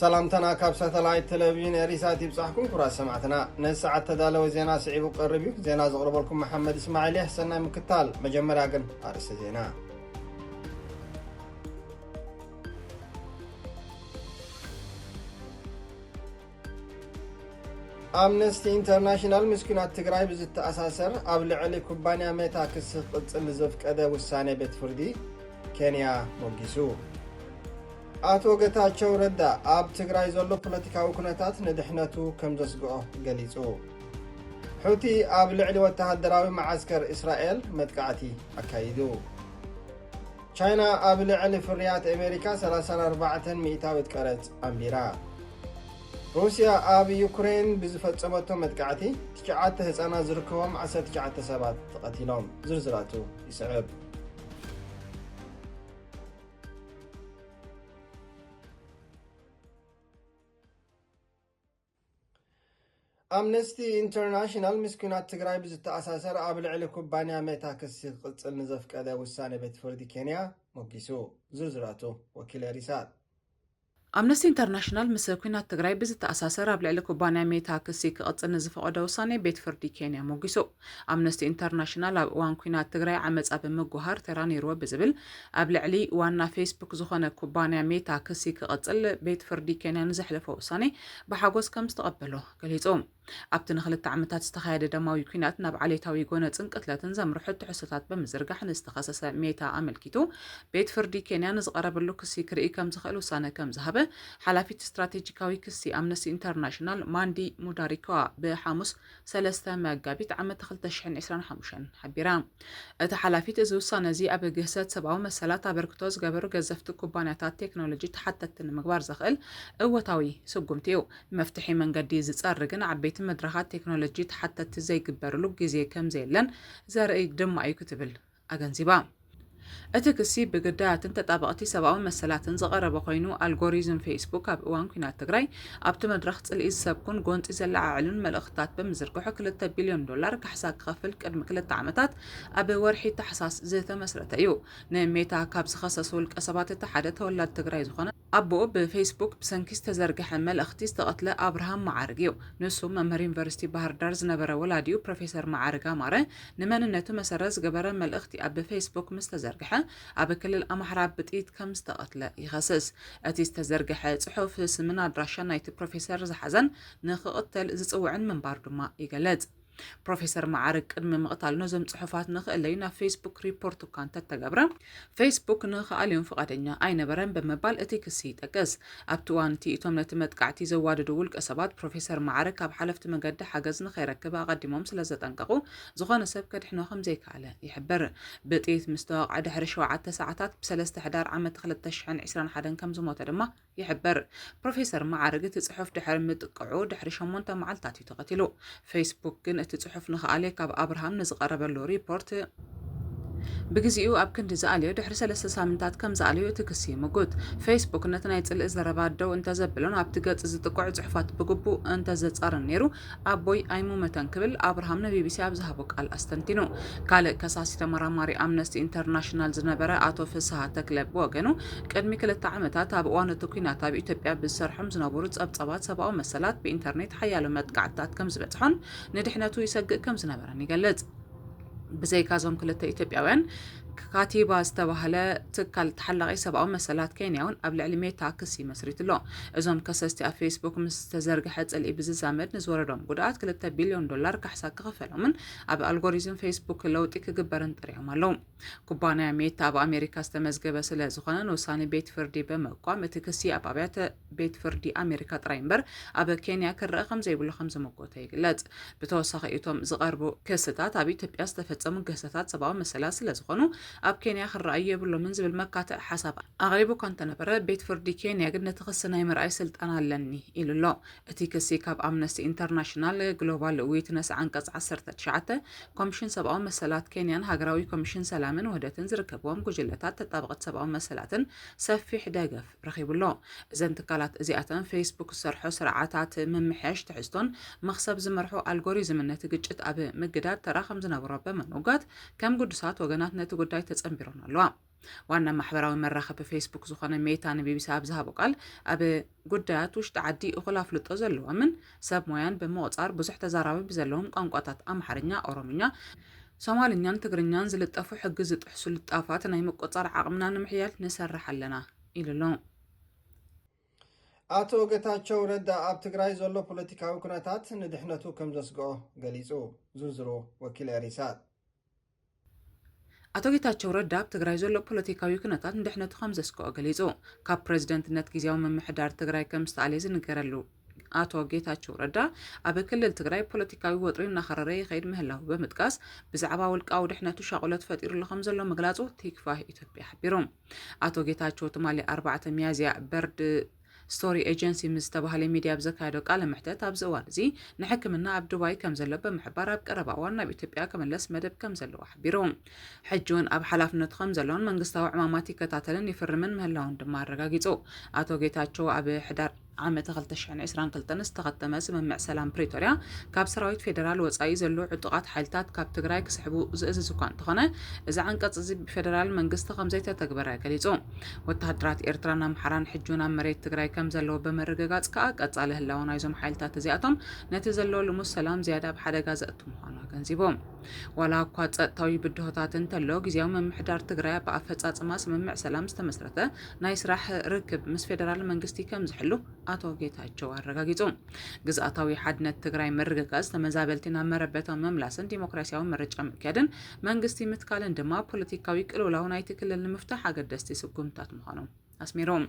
ሰላምታና ካብ ሳተላይት ቴሌቪዥን ኤሪሳት ይብጻሕኩም። ክቡራት ሰማዕትና፣ ነዚ ሰዓት ተዳለወ ዜና ስዒቡ ክቐርብ እዩ። ዜና ዘቕርበልኩም መሓመድ እስማዒል እየ። ሰናይ ምክታል። መጀመርያ ግን ኣርእስተ ዜና። ኣምነስቲ ኢንተርናሽናል ምስ ኲናት ትግራይ ብዝተኣሳሰር ኣብ ልዕሊ ኩባንያ ሜታ ክሲ ክቕጽል ንዘፍቀደ ውሳኔ ቤት ፍርዲ ኬንያ ሞጊሱ። ኣቶ ጌታቸው ረዳ ኣብ ትግራይ ዘሎ ፖለቲካዊ ኩነታት ንድሕነቱ ከም ዘስግኦ ገሊጹ። ሑቲ ኣብ ልዕሊ ወተሃደራዊ መዓስከር እስራኤል መጥቃዕቲ ኣካይዱ። ቻይና ኣብ ልዕሊ ፍርያት ኣሜሪካ ሰላሳን ኣርባዕተን ሚእታዊት ቀረጽ ኣንቢራ። ሩስያ ኣብ ዩክሬን ብዝፈጸመቶ መጥቃዕቲ ትሽዓተ ህጻናት ዝርከቦም ዓሰርተ ትሽዓተ ሰባት ተቐቲሎም። ዝርዝራቱ ይስዕብ። ኣምነስቲ ኢንተርናሽናል ምስ ኲናት ትግራይ ብዝተኣሳሰር ኣብ ልዕሊ ኩባንያ ሜታ ክሲ ክቕጽል ንዘፍቀደ ውሳኔ ቤት ፍርዲ ኬንያ ሞጊሱ። ዝርዝራቱ ወኪል ኤሪሳት። ኣምነስቲ ኢንተርናሽናል ምስ ኲናት ትግራይ ብዝተኣሳሰር ኣብ ልዕሊ ኩባንያ ሜታ ክሲ ክቕጽል ንዝፈቐዶ ውሳኔ ቤት ፍርዲ ኬንያ ሞጊሱ። ኣምነስቲ ኢንተርናሽናል ኣብ እዋን ኲናት ትግራይ ዓመጻ ብምጉሃር ተራ ነይርዎ ብዝብል ኣብ ልዕሊ ዋና ፌስቡክ ዝኾነ ኩባንያ ሜታ ክሲ ክቕጽል ቤት ፍርዲ ኬንያ ንዘሕለፎ ውሳኔ ብሓጎስ ከም ዝተቐበሎ ገሊጹ። ኣብቲ ንኽልተ ዓመታት ዝተኻየደ ደማዊ ኲናት ናብ ዓሌታዊ ጎነጽን ቅትለትን ዘምርሑ ትሕዝቶታት ብምዝርጋሕ ንዝተኸሰሰ ሜታ ኣመልኪቱ፣ ቤት ፍርዲ ኬንያ ንዝቐረበሉ ክሲ ክርኢ ከም ዝኽእል ውሳነ ከም ዝሃበ፣ ሓላፊት ስትራቴጂካዊ ክሲ ኣምነስቲ ኢንተርናሽናል ማንዲ ሙዳሪኮዋ ብሓሙስ ሰለስተ መጋቢት ዓመት ክልተ ሽሕን ዕስራን ሓሙሽተን ሓቢራ። እታ ሓላፊት፣ እዚ ውሳነ እዚ ኣብ ግህሰት ሰብኣዊ መሰላት ኣበርክቶ ዝገበሩ ገዘፍቲ ኩባንያታት ቴክኖሎጂ ተሓተትቲ ንምግባር ዘኽእል እወታዊ ስጉምቲ እዩ። መፍትሒ መንገዲ ዝጸርግን ዓበይቲ መድረኻት ቴክኖሎጂ ተሓተትቲ ዘይግበርሉ ግዜ ከም ዘየለን ዘርኢ ድማ እዩ ክትብል ኣገንዚባ። እቲ ክሲ ብግዳያትን ተጣበቕቲ ሰብኣዊ መሰላትን ዝቐረበ ኮይኑ፣ ኣልጎሪዝም ፌስቡክ ኣብ እዋን ኲናት ትግራይ ኣብቲ መድረኽ ጽልኢ ዝሰብኩን ጎንጺ ዘለዓዕሉን መልእኽትታት ብምዝርግሑ ክልተ ቢልዮን ዶላር ካሕሳ ክኸፍል ቅድሚ ክልተ ዓመታት ኣብ ወርሒ ታሕሳስ ዝተመስረተ እዩ። ንሜታ ካብ ዝኸሰሱ ውልቀ ሰባት እቲ ሓደ ተወላዲ ትግራይ ዝኾነ ኣቦኡ ብፌስቡክ ብሰንኪ ዝተዘርግሐ መልእኽቲ ዝተቐትለ ኣብርሃም መዓርግ እዩ። ንሱ መምህር ዩኒቨርሲቲ ባህር ዳር ዝነበረ ወላዲኡ ፕሮፌሰር መዓርግ ኣማረ ንመንነቱ መሰረት ዝገበረ መልእኽቲ ኣብ ፌስቡክ ምስ ተዘርግሐ ኣብ ክልል ኣምሓራ ብጥይት ከም ዝተቐትለ ይኸስስ። እቲ ዝተዘርግሐ ጽሑፍ ስምን ኣድራሻን ናይቲ ፕሮፌሰር ዝሓዘን ንኽቕተል ዝጽውዕን ምንባሩ ድማ ይገልጽ። ፕሮፌሰር መዓርግ ቅድሚ ምቕታሉ ነዞም ጽሑፋት ንኽእለዩ ናብ ፌስቡክ ሪፖርት እኳ እንተተገብረ፣ ፌስቡክ ንኽኣልዮም ፍቓደኛ ኣይነበረን ብምባል እቲ ክሲ ይጠቅስ። ኣብቲ እዋን እቲ እቶም ነቲ መጥቃዕቲ ዘዋደዱ ውልቀ ሰባት ፕሮፌሰር መዓርግ ካብ ሓለፍቲ መገዲ ሓገዝ ንኸይረክብ ኣቐዲሞም ስለ ዘጠንቀቑ፣ ዝኾነ ሰብ ከድሕኖ ከም ዘይከኣለ ይሕብር። ብጥይት ምስ ተወቕዐ ድሕሪ ሸውዓተ ሰዓታት ብሰለስተ ሕዳር ዓመት ክልተ ሽሕን ዕስራን ሓደን ከም ዝሞተ ድማ ይሕብር። ፕሮፌሰር መዓርግ እቲ ጽሑፍ ድሕሪ ምጥቅዑ ድሕሪ ሸሞንተ መዓልታት እዩ ተቐቲሉ። ፌስቡክ ግን እቲ ጽሑፍ ንኽኣልዮ ካብ ኣብርሃም ንዝቐረበሉ ሪፖርት ብግዜኡ ኣብ ክንዲ ዝኣልዮ ድሕሪ ሰለስተ ሳምንታት ከም ዝኣልዮ እቲ ክሲ ይምጉት። ፌስቡክ ነቲ ናይ ጽልኢ ዘረባ ደው እንተዘብሎን ኣብቲ ገጽ ዝጥቅዑ ጽሑፋት ብግቡእ እንተዘጻርን ነይሩ ኣቦይ ኣይሙመተን ክብል ኣብርሃም ንቢቢሲ ኣብ ዝሃቦ ቃል ኣስተንቲኑ። ካልእ ከሳሲ ተመራማሪ ኣምነስቲ ኢንተርናሽናል ዝነበረ ኣቶ ፍስሃ ተክለ ብወገኑ፣ ቅድሚ ክልተ ዓመታት ኣብ እዋን እቲ ኲናት ኣብ ኢትዮጵያ ብዝሰርሖም ዝነበሩ ጸብጻባት ሰብኣዊ መሰላት ብኢንተርኔት ሓያሎ መጥቃዕትታት ከም ዝበጽሖን ንድሕነቱ ይሰግእ ከም ዝነበረን ይገልጽ። ብዘይካ እዞም ክልተ ኢትዮጵያውያን፣ ካቲባ ዝተባህለ ትካል ተሓላቒ ሰብኣዊ መሰላት ኬንያ እውን ኣብ ልዕሊ ሜታ ክሲ መስሪቱ ኣሎ። እዞም ከሰስቲ ኣብ ፌስቡክ ምስ ዝተዘርግሐ ጽልኢ ብዝዛመድ ንዝወረዶም ጉድኣት ክልተ ቢልዮን ዶላር ካሕሳ ክኽፈሎምን ኣብ ኣልጎሪዝም ፌስቡክ ለውጢ ክግበርን ጥሪዖም ኣለዉ። ኩባንያ ሜታ ኣብ ኣሜሪካ ዝተመዝገበ ስለ ዝኾነ ንውሳኔ ቤት ፍርዲ ብምቋም እቲ ክሲ ኣብ ኣብያተ ቤት ፍርዲ ኣሜሪካ ጥራይ እምበር ኣብ ኬንያ ክረኣ ከም ዘይብሉ ከም ዝምጎተ ይግለጽ። ብተወሳኺ እቶም ዝቐርቡ ክስታት ኣብ ኢትዮጵያ ዝተፈጸሙ ግህሰታት ሰብኣዊ መሰላት ስለ ዝኾኑ ኣብ ኬንያ ክረኣዩ የብሎምን ዝብል መካትዒ ሓሳብ ኣቕሪቡ እኳ እንተነበረ፣ ቤት ፍርዲ ኬንያ ግን ነቲ ክሲ ናይ ምርኣይ ስልጣን ኣለኒ ኢሉ ኣሎ። እቲ ክሲ ካብ ኣምነስቲ ኢንተርናሽናል፣ ግሎባል ዊትነስ ዓንቀጽ ዓሰርተ ትሽዓተ፣ ኮሚሽን ሰብኣዊ መሰላት ኬንያን ሃገራዊ ኮሚሽን ሰላምን ውህደትን ዝርከብዎም ጉጅለታት ተጣበቕቲ ሰብኣዊ መሰላትን ሰፊሕ ደገፍ ረኺቡ ኣሎ። እዘን ትካላት እዚኣተን ፌስቡክ ዝሰርሖ ስርዓታት ምምሕያሽ ትሕዝቶን መኽሰብ ዝመርሖ ኣልጎሪዝምን ነቲ ግጭት ኣብ ምግዳድ ተራ ከም ዝነበሮ ብምምጓት፣ ከም ግዱሳት ወገናት ነቲ ጉዳይ ተጸንቢሮን ኣለዋ። ዋና ማሕበራዊ መራኸቢ ፌስቡክ ዝኾነ ሜታ ንቢቢሲ ኣብ ዝሃቦ ቃል፣ ኣብ ጉዳያት ውሽጢ ዓዲ እኹል ኣፍልጦ ዘለዎምን ሰብ ሞያን ብምቑጻር ብዙሕ ተዛራቢ ብዘለዎም ቋንቋታት ኣምሓርኛ፣ ኦሮምኛ፣ ሶማልኛን ትግርኛን ዝልጠፉ ሕጊ ዝጥሕሱ ልጣፋት ናይ ምቁጻር ዓቕምና ንምሕያል ንሰርሕ ኣለና ኢሉ ኣሎ። ኣቶ ጌታቸው ረዳ ኣብ ትግራይ ዘሎ ፖለቲካዊ ኩነታት ንድሕነቱ ከም ዘስግኦ ገሊጹ። ዝርዝሩ ወኪል ኤሪሳት። ኣቶ ጌታቸው ረዳ ኣብ ትግራይ ዘሎ ፖለቲካዊ ኩነታት ንድሕነቱ ከም ዘስግኦ ገሊጹ። ካብ ፕሬዝደንትነት ግዜያዊ ምምሕዳር ትግራይ ከም ዝተኣልየ ዝንገረሉ ኣቶ ጌታቸው ረዳ፣ ኣብ ክልል ትግራይ ፖለቲካዊ ወጥሪ እናኸረረ ይኸይድ ምህላው ብምጥቃስ፣ ብዛዕባ ውልቃዊ ድሕነቱ ሻቕሎት ፈጢሩሉ ከም ዘሎ ምግላጹ ቲክቫህ ኢትዮጵያ ሓቢሩ። ኣቶ ጌታቸው ትማሊ ኣርባዕተ ሚያዝያ በርድ ስቶሪ ኤጀንሲ ምስ ዝተባህለ ሚድያ ኣብ ዘካየዶ ቃለ መሕተት፣ ኣብዚ እዋን እዚ ንሕክምና ኣብ ዱባይ ከም ዘሎ ብምሕባር፣ ኣብ ቀረባ እዋን ናብ ኢትዮጵያ ክምለስ መደብ ከም ዘለዎ ሓቢሩ። ሕጂ እውን ኣብ ሓላፍነቱ ከም ዘሎን መንግስታዊ ዕማማት ይከታተልን ይፍርምን ምህላውን ድማ ኣረጋጊጹ። ኣቶ ጌታቸው ኣብ ሕዳር ዓመት ክልተ ሽሕን ዕስራን ክልተን ዝተኸተመ ስምምዕ ሰላም ፕሪቶርያ፣ ካብ ሰራዊት ፌደራል ወጻኢ ዘለዉ ዕጡቓት ሓይልታት ካብ ትግራይ ክስሕቡ ዝእዝዝ እኳ እንተኾነ፣ እዚ ዓንቀጽ እዚ ብፌደራል መንግስቲ ከም ዘይተተግበረ ገሊጹ። ወተሃደራት ኤርትራን ኣምሓራን ሕጂ እውን ኣብ መሬት ትግራይ ከም ዘለዉ ብምርግጋጽ ከኣ፣ ቀጻሊ ህላወ ናይዞም ሓይልታት እዚኣቶም ነቲ ዘሎ ልሙስ ሰላም ዝያዳ ኣብ ሓደጋ ዘእቱ ምዃኑ ኣገንዚቡ። ዋላ እኳ ጸጥታዊ ብድሆታት እንተሎ፣ ግዜያዊ ምምሕዳር ትግራይ ኣብ ኣፈጻጽማ ስምምዕ ሰላም ዝተመስረተ ናይ ስራሕ ርክብ ምስ ፌደራል መንግስቲ ከም ዝሕሉ ኣቶ ጌታቸው ኣረጋጊጹ። ግዝኣታዊ ሓድነት ትግራይ ምርግጋጽ፣ ተመዛበልቲ ናብ መረበቶም ምምላስን ዲሞክራሲያዊ ምርጫ ምክያድን መንግስቲ ምትካልን ድማ ፖለቲካዊ ቅልውላው ናይቲ ክልል ንምፍታሕ ኣገደስቲ ስጉምታት ምዃኖም ኣስሚሮም።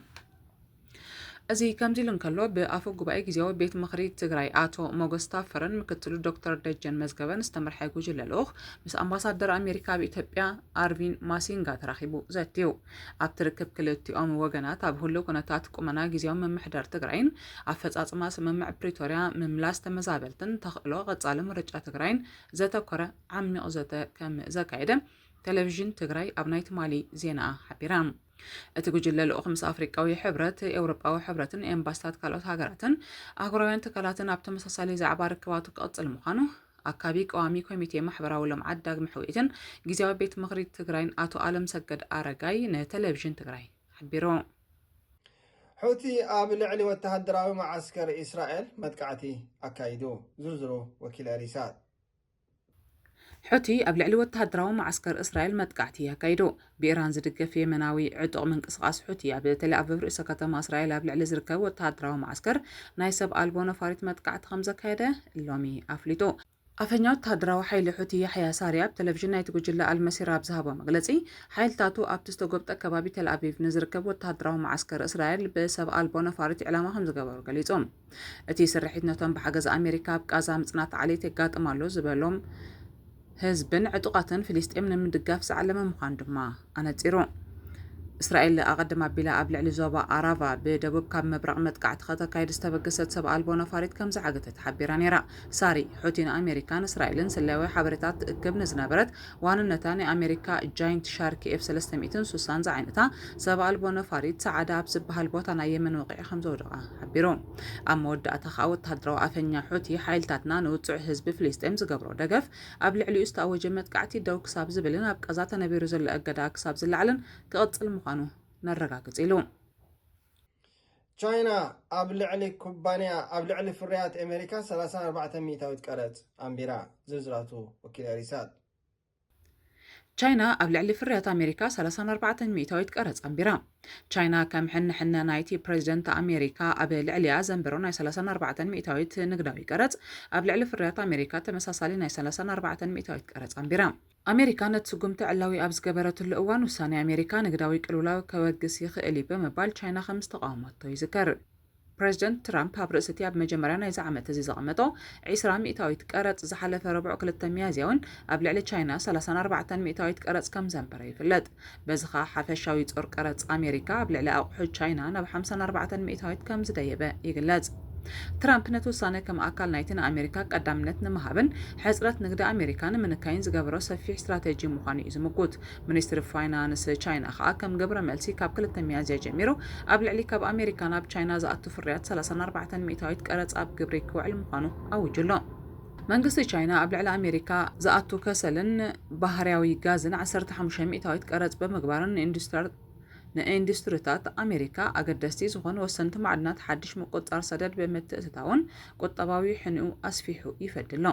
እዚ ከምዚ ኢሉ እንከሎ፣ ብኣፈ ጉባኤ ግዜያዊ ቤት ምኽሪ ትግራይ ኣቶ ሞገስ ታፈረን ምክትሉ ዶክተር ደጀን መዝገበን ዝተመርሐ ጉጅለ ልኡኽ ምስ ኣምባሳደር ኣሜሪካ ኣብ ኢትዮጵያ ኣርቪን ማሲንጋ ተራኺቡ ዘትዩ። ኣብቲ ርክብ ክልቲኦም ወገናት ኣብ ህሉው ኩነታት ቁመና ግዜያዊ ምምሕዳር ትግራይን ኣፈጻጽማ ስምምዕ ፕሪቶርያ ምምላስ ተመዛበልትን ተኽእሎ ቀጻሊ ምርጫ ትግራይን ዘተኮረ ዓሚቕ ዘተ ከም ዘካየደ ቴሌቪዥን ትግራይ ኣብ ናይ ትማሊ ዜናኣ ሓቢራ። እቲ ጉጅለ ልኡኽ ምስ ኣፍሪቃዊ ሕብረት፣ ኤውሮጳዊ ሕብረትን ኤምባሲታት ካልኦት ሃገራትን ኣህጉራውያን ትካላትን ኣብ ተመሳሳሊ ዛዕባ ርክባቱ ክቕጽል ምዃኑ ኣካቢ ቀዋሚ ኮሚቴ ማሕበራዊ ልምዓት ዳግመ ሕውየትን ግዜያዊ ቤት ምኽሪ ትግራይን ኣቶ ኣለም ሰገድ ኣረጋይ ንቴሌቪዥን ትግራይ ሓቢሩ። ሑቲ ኣብ ልዕሊ ወተሃደራዊ መዓስከር እስራኤል መጥቃዕቲ ኣካይዱ። ዝርዝሩ ወኪል ኤሪሳት። ሑቲ ኣብ ልዕሊ ወተሃደራዊ መዓስከር እስራኤል መጥቃዕቲ ኣካይዱ። ብኢራን ዝድገፍ የመናዊ ዕጡቕ ምንቅስቓስ ሑቲ ኣብ ተል ኣቪቭ ርእሰ ከተማ እስራኤል ኣብ ልዕሊ ዝርከብ ወተሃደራዊ መዓስከር ናይ ሰብ ኣልቦ ነፋሪት መጥቃዕቲ ከም ዘካየደ ሎሚ ኣፍሊጡ። ኣፈኛ ወተሃደራዊ ሓይሊ ሑቲ ያሕያ ሳሪ ኣብ ቴሌቪዥን ናይቲ ጉጅለ ኣልመሲራ ኣብ ዝሃቦ መግለጺ፣ ሓይልታቱ ኣብቲ ዝተጎብጠ ከባቢ ተል ኣቪቭ ንዝርከብ ወተሃደራዊ መዓስከር እስራኤል ብሰብ ኣልቦ ነፋሪት ዕላማ ከም ዝገበሩ ገሊጹ። እቲ ስርሒት ነቶም ብሓገዝ ኣሜሪካ ኣብ ቃዛ ምጽናት ዓሌት የጋጥም ኣሎ ዝበሎም ህዝብን ዕጡቓትን ፍልስጤም ንምድጋፍ ዝዓለመ ምዃኑ ድማ ኣነጺሩ። እስራኤል ኣቐድም ኣቢላ ኣብ ልዕሊ ዞባ ኣራቫ ብደቡብ ካብ ምብራቕ መጥቃዕቲ ከተካይድ ዝተበገሰት ሰብ ኣልቦ ነፋሪት ከም ዝዓገተት ሓቢራ ነይራ። ሳሪ፣ ሑቲ ንኣሜሪካን እስራኤልን ስለያዊ ሓበሬታት ትእክብ ንዝነበረት ዋንነታ ናይ ኣሜሪካ ጃይንት ሻርክ ኤፍ ሰለስተ ሚእትን ስሳን ዝዓይነታ ሰብ ኣልቦ ነፋሪት ሰዓዳ ኣብ ዝበሃል ቦታ ናይ የመን ወቒዑ ከም ዘውደቓ ሓቢሩ። ኣብ መወዳእታ ከኣ ወተሃደራዊ ኣፈኛ ሑቲ፣ ሓይልታትና ንውጹዕ ህዝቢ ፍልስጤም ዝገብሮ ደገፍ ኣብ ልዕሊኡ ዝተኣወጀ መጥቃዕቲ ደው ክሳብ ዝብልን ኣብ ቃዛ ተነቢሩ ዘሎ እገዳ ክሳብ ዝለዓልን ክቕጽል ምዃኑ ነረጋግጽ ኢሉ። ቻይና ኣብ ልዕሊ ኩባንያ ኣብ ልዕሊ ፍርያት ኣሜሪካ ሰላሳን ኣርባዕተን ሚእታዊት ቀረጽ ኣንቢራ። ዝርዝራቱ ወኪል ኤሪሳት። ቻይና ኣብ ልዕሊ ፍርያት ኣሜሪካ ሰላሳን ኣርባዕተን ሚእታዊት ቀረጽ ኣንቢራ። ቻይና ከም ሕንሕነ ናይቲ ፕሬዝደንት ኣሜሪካ ኣብ ልዕሊኣ ዘንበሮ ናይ ሰላሳን ኣርባዕተን ሚእታዊት ንግዳዊ ቀረጽ ኣብ ልዕሊ ፍርያት ኣሜሪካ ተመሳሳሊ ናይ ሰላሳን ኣርባዕተን ሚእታዊት ቀረጽ ኣንቢራ። ኣሜሪካ ነቲ ስጉምቲ ዕላዊ ኣብ ዝገበረትሉ እዋን፣ ውሳኔ ኣሜሪካ ንግዳዊ ቅልውላው ከወግስ ይኽእል እዩ ብምባል ቻይና ከም ዝተቃወመቶ ይዝከር። ፕሬዝደንት ትራምፕ ኣብ ርእሲ እቲ ኣብ መጀመርያ ናይዚ ዓመት እዚ ዘቐመጦ ዒስራ ሚእታዊት ቀረጽ፣ ዝሓለፈ ረቡዕ ክልተ ሚያዝያ እውን ኣብ ልዕሊ ቻይና ሰላሳን ኣርባዕተን ሚእታዊት ቀረጽ ከም ዘንበረ ይፍለጥ። በዚ ኸኣ ሓፈሻዊ ጾር ቀረጽ ኣሜሪካ ኣብ ልዕሊ ኣቑሑት ቻይና ናብ ሓምሳን ኣርባዕተን ሚእታዊት ከም ዝደየበ ይግለጽ። ትራምፕ ነቲ ውሳነ ከም ኣካል ናይቲ ንኣሜሪካ ቀዳምነት ንምሃብን ሕጽረት ንግዲ ኣሜሪካ ንምንካይን ዝገበሮ ሰፊሕ ስትራተጂ ምዃኑ እዩ ዝምጉት። ሚኒስትሪ ፋይናንስ ቻይና ኸኣ ከም ግብረ መልሲ ካብ ክልተ ሚያዝያ ጀሚሩ ኣብ ልዕሊ ካብ ኣሜሪካ ናብ ቻይና ዝኣቱ ፍርያት ሰላሳን ኣርባዕተን ሚእታዊት ቀረጽ ኣብ ግብሪ ክውዕል ምዃኑ ኣዊጁ ኣሎ። መንግስቲ ቻይና ኣብ ልዕሊ ኣሜሪካ ዝኣቱ ከሰልን ባህርያዊ ጋዝን ዓሰርተ ሓሙሽተ ሚእታዊት ቀረጽ ብምግባርን ንኢንዱስትሪ ንኢንዱስትሪታት ኣሜሪካ ኣገደስቲ ዝኾኑ ወሰንቲ ማዕድናት ሓድሽ ምቁጽጻር ሰደድ ብምትእትታውን ቁጠባዊ ሕንኡ ኣስፊሑ ይፈዲ ኣሎ።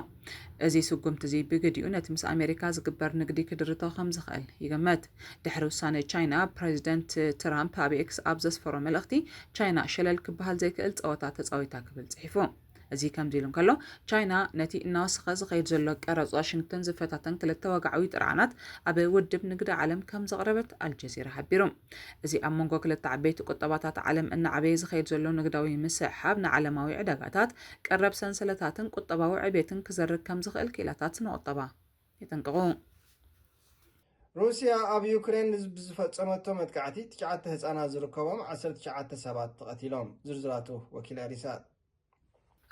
እዚ ስጉምቲ እዚ ብግዲኡ ነቲ ምስ ኣሜሪካ ዝግበር ንግዲ ክድርቶ ከም ዝኽእል ይግመት። ድሕሪ ውሳነ ቻይና፣ ፕሬዚደንት ትራምፕ ኣብ ኤክስ ኣብ ዘስፈሮ መልእኽቲ፣ ቻይና ሸለል ክበሃል ዘይክእል ጸወታ ተጻዊታ ክብል ጽሒፉ። እዚ ከምዚ ኢሉ እንከሎ፣ ቻይና ነቲ እናወሰኸ ዝኸይድ ዘሎ ቀረጽ ዋሽንግተን ዝፈታተን ክልተ ወግዓዊ ጥርዓናት ኣብ ውድብ ንግዲ ዓለም ከም ዘቕረበት ኣልጀዚራ ሓቢሩ። እዚ ኣብ መንጎ ክልተ ዓበይቲ ቁጠባታት ዓለም እናዓበየ ዝኸይድ ዘሎ ንግዳዊ ምስሕሓብ ንዓለማዊ ዕዳጋታት፣ ቀረብ ሰንሰለታትን ቁጠባዊ ዕቤትን ክዘርግ ከም ዝኽእል ክኢላታት ስነ ቁጠባ የጠንቅቑ። ሩስያ ኣብ ዩክሬን ብዝፈጸመቶ መጥቃዕቲ ትሽዓተ ህጻናት ዝርከቦም ዓሰርተ ትሽዓተ ሰባት ተቐቲሎም። ዝርዝራቱ ወኪል ሪሳት።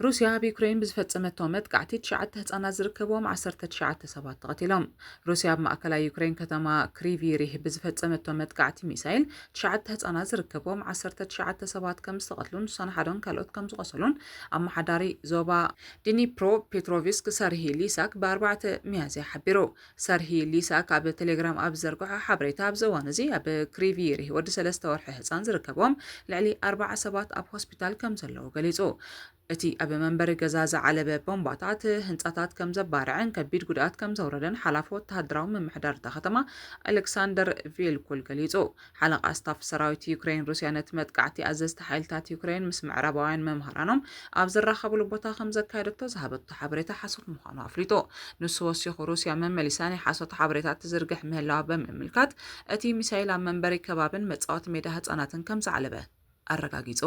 ሩስያ ኣብ ዩክሬን ብዝፈጸመቶ መጥቃዕቲ ትሽዓተ ህጻናት ዝርከብዎም ዓሰርተ ትሽዓተ ሰባት ተቐቲሎም። ሩስያ ኣብ ማእከላይ ዩክሬን ከተማ ክሪቪ ሪህ ብዝፈጸመቶ መጥቃዕቲ ሚሳይል ትሽዓተ ህጻናት ዝርከብዎም ዓሰርተ ትሽዓተ ሰባት ከም ዝተቐትሉን ንሶም ሓዶን ካልኦት ከም ዝቖሰሉን ኣመሓዳሪ ዞባ ዲኒፕሮ ፔትሮቪስክ ሰርሂ ሊሳክ ብ ኣርባዕተ ሚያዝያ ሓቢሩ። ሰርሂ ሊሳክ ኣብ ቴሌግራም ኣብ ዝዘርግሖ ሓበሬታ፣ ኣብዚ እዋን እዚ ኣብ ክሪቪ ሪህ ወዲ ሰለስተ ወርሒ ህጻን ዝርከብዎም ልዕሊ ኣርባዓ ሰባት ኣብ ሆስፒታል ከም ዘለዉ ገሊጹ። እቲ ኣብ መንበሪ ገዛ ዝዓለበ ቦምባታት ህንጻታት ከም ዘባርዐን ከቢድ ጉድኣት ከም ዘውረደን ሓላፊ ወተሃደራዊ ምምሕዳር እታ ከተማ ኣሌክሳንደር ቪልኩል ገሊጹ። ሓለቓ ስታፍ ሰራዊት ዩክሬን ሩስያ ነቲ መጥቃዕቲ ኣዘዝቲ ሓይልታት ዩክሬን ምስ ምዕራባውያን መምሃራኖም ኣብ ዝራኸብሉ ቦታ ከም ዘካየደቶ ዝሃበቶ ሓበሬታ ሓሶት ምዃኑ ኣፍሊጡ። ንሱ ወሲኹ ሩስያ መመሊሳ ናይ ሓሶት ሓበሬታ ትዝርግሕ ምህላዋ ብምምልካት እቲ ሚሳይል ኣብ መንበሪ ከባብን መጻወቲ ሜዳ ህጻናትን ከም ዝዓለበ ኣረጋጊጹ።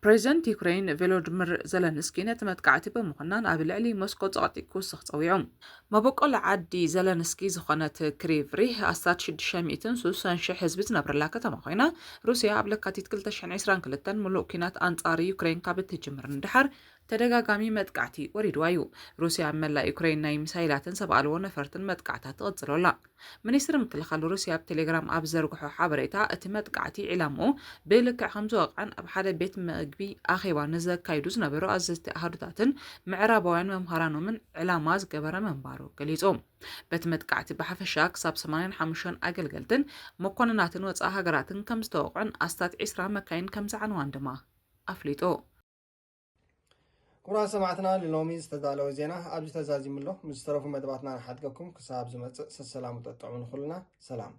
ፕሬዚደንት ዩክሬን ቬሎድምር ዘለንስኪ ነቲ መጥቃዕቲ ብምኹናን ኣብ ልዕሊ ሞስኮ ጸቕጢ ክውስኽ ጸዊዑ። መበቆል ዓዲ ዘለንስኪ ዝኾነት ክሪቭ ሪህ ኣስታት ሽዱሽተ ሚእትን ስሳን ሽሕ ህዝቢ ዝነብረላ ከተማ ኮይና፣ ሩስያ ኣብ ለካቲት ክልተ ሽሕን ዕስራን ክልተን ምሉእ ኲናት ኣንጻር ዩክሬን ካብ እትጅምር ንድሓር ተደጋጋሚ መጥቃዕቲ ወሪድዋ እዩ። ሩስያ ኣብ መላእ ዩክሬን ናይ ሚሳይላትን ሰብ ኣልቦ ነፈርትን መጥቃዕታት ትቕጽሎ ኣላ። ሚኒስትሪ ምክልኻል ሩስያ ኣብ ቴሌግራም ኣብ ዘርግሖ ሓበሬታ፣ እቲ መጥቃዕቲ ዒላምኡ ብልክዕ ከም ዝወቕዐን ኣብ ሓደ ቤት መግቢ ኣኼባ ንዘካይዱ ዝነበሩ ኣዘዝቲ ኣሃዱታትን ምዕራባውያን መምሃራኖምን ዕላማ ዝገበረ ምንባሩ ገሊጹ። በቲ መጥቃዕቲ ብሓፈሻ ክሳብ ሰማንያን ሓሙሽተን ኣገልገልትን መኮንናትን ወጻኢ ሃገራትን ከም ዝተወቕዑን ኣስታት ዒስራ መካይን ከም ዝዓንዋን ድማ ኣፍሊጡ። ክቡራት ሰማዕትና፣ ንሎሚ ዝተዳለወ ዜና ኣብዚ ተዛዚሙ ኣሎ። ምስ ዝተረፉ መደባትና ንሓድገኩም። ክሳብ ዝመጽእ ሰሰላሙ ጠጥዑ ንኹልና። ሰላም።